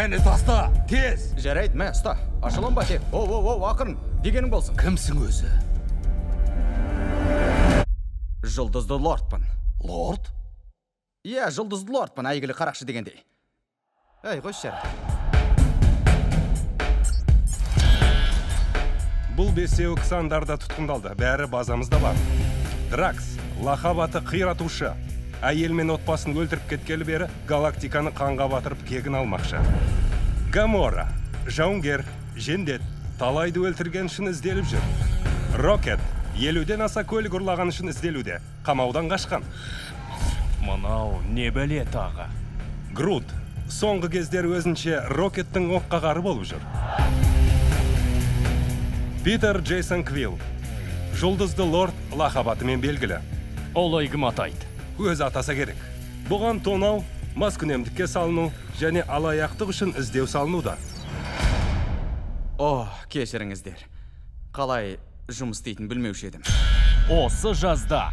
Кәне, таста, тез! Жарайды, мә, ұста. Ашуланба тек. Оу, оу, оу, ақырын. Дегенің болсын. Кімсің өзі? Жұлдызды лордпын. Лорд? Иә, жұлдызды лордпын, әйгілі қарақшы дегендей. Әй, қойшы, жарайды. Бұл бесеуі Ксандарда тұтқындалды. Бәрі базамызда бар. Дракс, лақап аты қиратушы. Әйел мен отбасын өлтіріп кеткелі бері галактиканы қанға батырып кегін алмақшы. Гамора, жауынгер, жендет, талайды өлтірген үшін ізделіп жүр. Рокет, 50-ден аса көлік ұрлаған үшін ізделуде. Қамаудан қашқан. Мынау не бәле тағы? Грут, соңғы кездері өзінше Рокеттің оққағары болып жүр. Питер Джейсон Квилл, жұлдызды лорд лақап атымен белгілі. Олай кім атайды? Өзі атаса керек. Бұған тонау, маскүнемдікке салыну және алаяқтық үшін іздеу салынуда. О, кешіріңіздер. Қалай жұмыс істейтінін білмеуші едім. Осы жазда.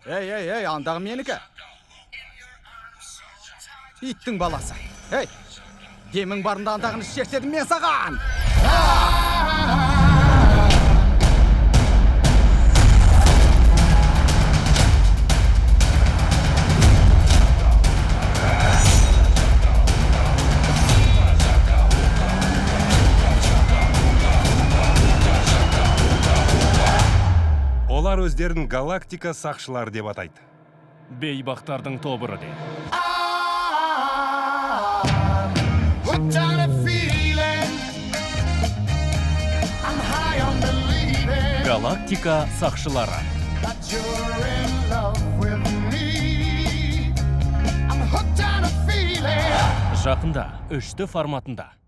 Ей, ей, ей, андағы менікі. Иттің баласы. Ей, демің барында андағыны шертедім мен саған. Олар өздерін галактика сақшылары деп атайды. Бейбақтардың тобыры де. Hooked on a feeling. I'm high on believing Галактика сақшылары. that you're in love with me. I'm hooked on a feeling. Жақында 3D форматында.